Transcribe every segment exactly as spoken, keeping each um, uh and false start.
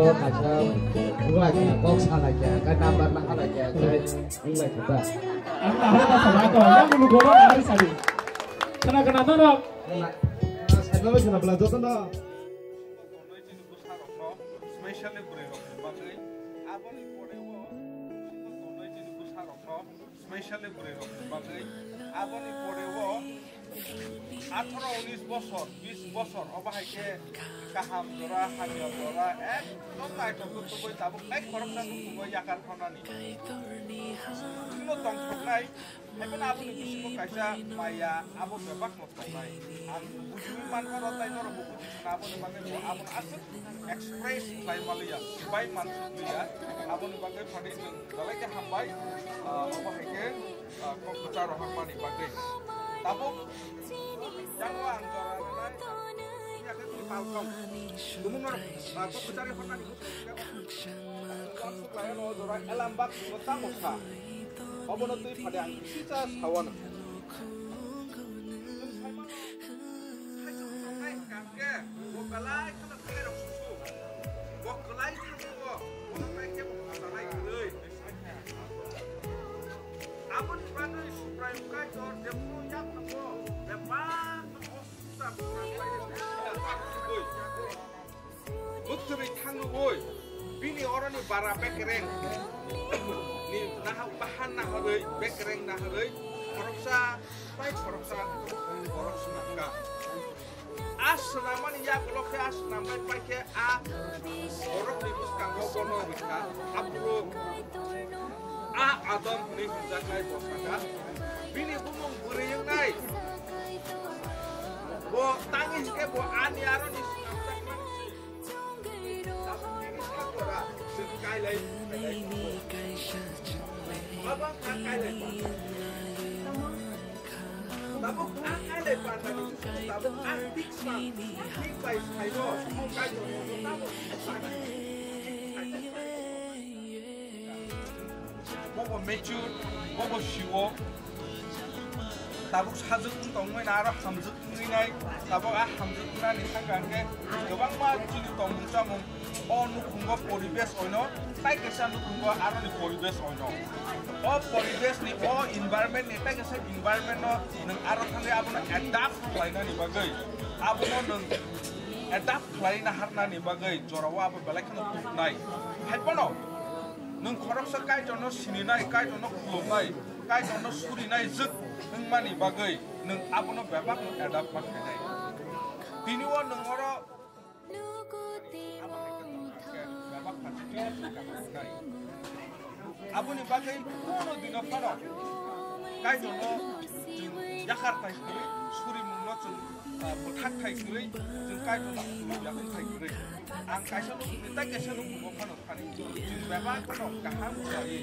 Kaisa wnglaikha, kok salaikha, khe number ma halaikha, khe wnglaikha ta. Ang ahai ta salai to, yang bulu goba ahai sari. Kana kana to no. Saiba bai khna bla joto no. Specially bwrwi rok bagwi aboni pore o tongnai chini bwsa rok no. Specially bwrwi rok bagwi aboni pore o atharo unis bosor, bis bosor obo hai khe kaham jora, hamya jora, ekdom naithok tubui tabuk nai khoroksa tubui yakar khonani. Chwngno tongthoknai, haiphano aboni bisingo kaisa maya abo bebak no tongnai. Ang bujiwi mankha rw tai norok bo buji khna aboni bagwi bo abono aswk express khlai manliya, bai mansukliya, aboni bagwi phatwi chwng belai khe hambai, ah, obo hai khe, ah, kok kwcharo hapmani bagwi. Tabuk yango ang jora rwnai, yakhe tini palkong. Tumung norok, ah, kok kwchari hwnani muchung khe bo. Tabuk ang suklaio no jora elam bak bo tamo kha. Obono twi phade ang kisa sawano. Hai chwng tongnai hwnkha hwnkhe, bo belai kheno tei rok susu. Bo kwlai thangwi bo, bono tai khe bo phatanai kwrwi. Aboni bagwi Subraiyung Kaitor jephuru yakno bo bebak no osusa bwrang bai rw. Bwtharwi thangwi bini oroni bara bekereng ni naha-, bahan naharwi, bekereng naharwi khoroksa bai khoroksa borok swnamkha. A swnamani yagulo khe a swnamnai pai khe a borokni bwskango bono rwkha, aphuru a Adam hwnwi hwnjaknai bwsakha. Bini bumung bwrwi wngnai. Bo tangwi hwnkhe bo ani aroni swnamjakmani. Tabuk ang kailai panda ni, tabuk ang big man, big bai saino, kaitor no tabuk. Bobo mature, bobo siwo. Tabuk sajwk wng tongmani aro hamjwk wngwi nai. Tabuk a hamjwk wngnani sakha hwnkhe kwbangma chini tongmung chamung o nukhungo poribesh oino, tai kaisa nukhungo aroni poribesh oino. O poribesh ni, o environment ni, tai kaisa environment no nwng aro thangwi abono adapt khlainani bagwi, abono nwng adapt khlai naharnani bagwi jorao abo belai kheno tubunai. Hai phano nwng khoroksa Kaitorno sininai, Kaitorno khulumnai, Kaitorno surinai jwk wngmani bagwi nwng abono bebak no adapt ma khainai. Tini o nwng oro bebak kha. Aboni bagwi kono dino phano Kaitorno chwng yakar thai kwrwi, surimungno chwng, ah, bwthak thai kwrwi, chwng Kaitorno khulum yakung thai kwrwi. Ang kaisa nukhungni tai kaisa nukhungo phano thani. Chwng bebak bono kaham khlaiwi,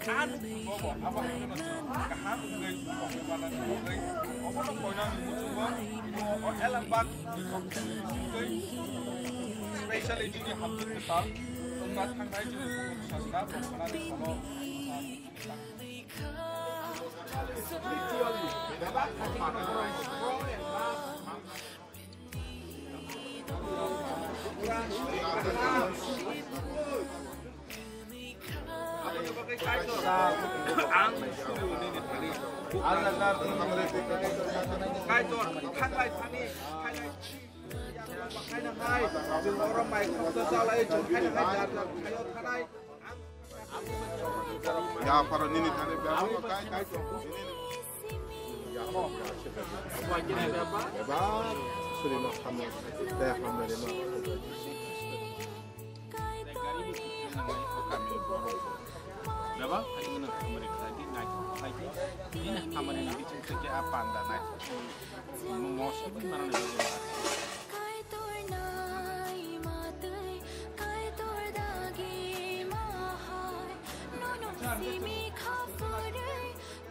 a nukhungo bo abo haino chwng kaham wngwi tongwi manani bagwi. Obono koinani muchungo, ino o Elambak ni kok bisingtwi, specially chini hamjwk kwtal wngna thangnai chini bukhuk sajla tongkhanani salo, ah, Kaitor, thanglai thani, thanglai. Khaina hai, chwng oro mai khoksa chalai, chwng khaina hai, jar jar khaio thanai. Ya, para nini thani, ya, kai, kai, chwng, nini. Bebak, suri ma khamo, tei khamo de ma. Bebak, hai nang khamo de khai di, nai khai di. Ini khamo de ni biching se ke apa anda nai. Kaitor naima twi, Kaitor dagi ma hai, nono simi kha phurwi,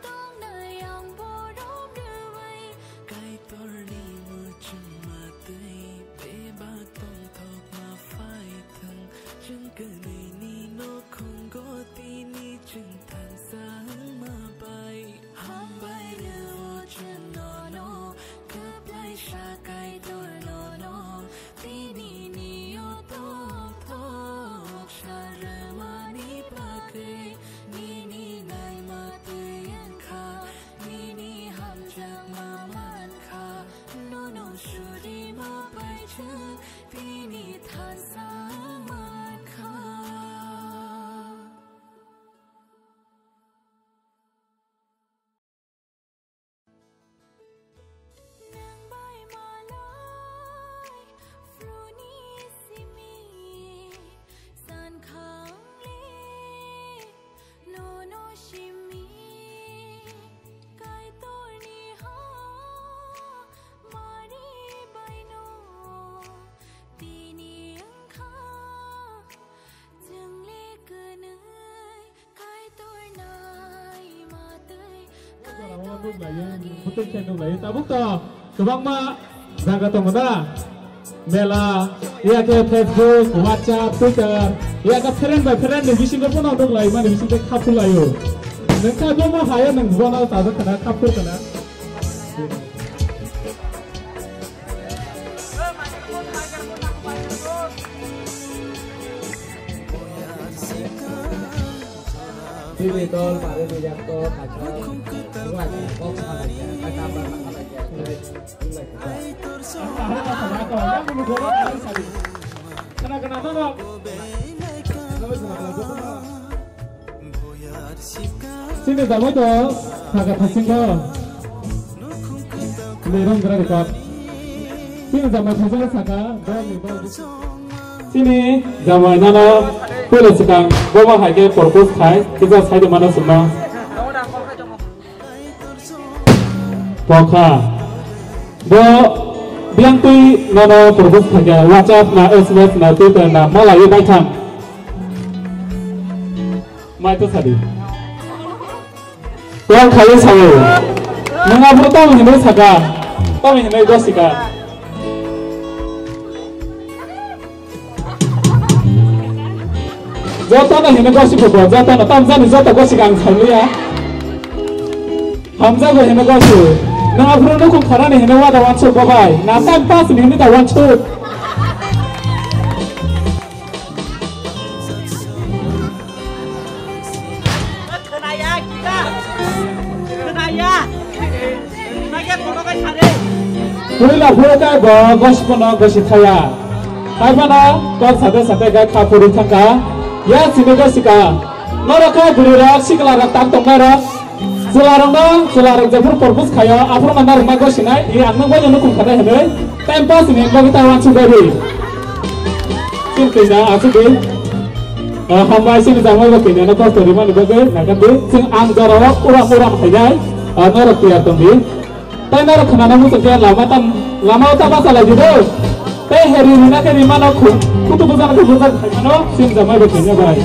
tongnai ang borom rwui. Kaitorni muchungma twi, bebak tongthokma phai thwng, chwng kwnwini nokhungo tini chwng thansa wngma bai. Hambai rw chwng nono, kwplaisa Kaitor nono, tinini o tongthok. Nukhlaio, bwtwi khe nukhlaio. Tabuk to kwbangma jaga tongo da. Mela, ya khe Facebook, WhatsApp, Twitter, ya khe friend by friend ni bisingo phano nukhlai mani bisingtwi khaphurlaio. Nwng khe bomo hayo nwng bono tabuk khna khaphur khna. Bini dol pare ni yak to kaisa wngla kok salai kha, kaisa bar salai kha. Kana kana no no. Sini damai to saka thasingo. Lerong gra record. Sini damai thasingo saka dol ni dol. Sini jamai nano pele sikang boba hai khe propose khai kisa sai de mano summa. Pokha. Bo biyang twi nono propose khai khe WhatsApp na S M S na Twitter na malai bai thang. Mai to sadi. Kok khayo sayo. Nwng aphuru tamo hinwi saka. Tamo hinwi gosika. Jotono hinwi gosiko bo, jotono tamjani joto gosika ang sailiya. Hamjago hinwi gosi. Nwng aphuru nukhung kharani hinwi wada wansuk bo bai. Na time pass ni hinwi da wansuk. Khwnaya, kita. Khwnaya. Khwnaya, kono kai sare. Puila phuru kai bo gospel no gosi thaya. Hai mano kok sate sate kai kha phuri thangka. Ya sini gosika. Norok kha bwrwi rok sikla rok tang tongnai rok. Chwlarokno, chwlarok jephuru propose khaio, aphuru ma narwkma gosinai, i ang nang bai nukung khanai hinwi, time pass ni bagwi ta wansuk bai ri. Chwng twi na asuk di. Ah, hambai chini jamai bo kini no kosto rimani bagwi, naikha di. Chwng ang jorao uram uram khainai, ah, norok tiyar tong di. Tai norok khwnana muchung khe lama tam, lama o ta basa lai di do. Tai heri rina khe rimano khu-, khutu bujana khe bujak khaimano, chini jamai bo kini bai.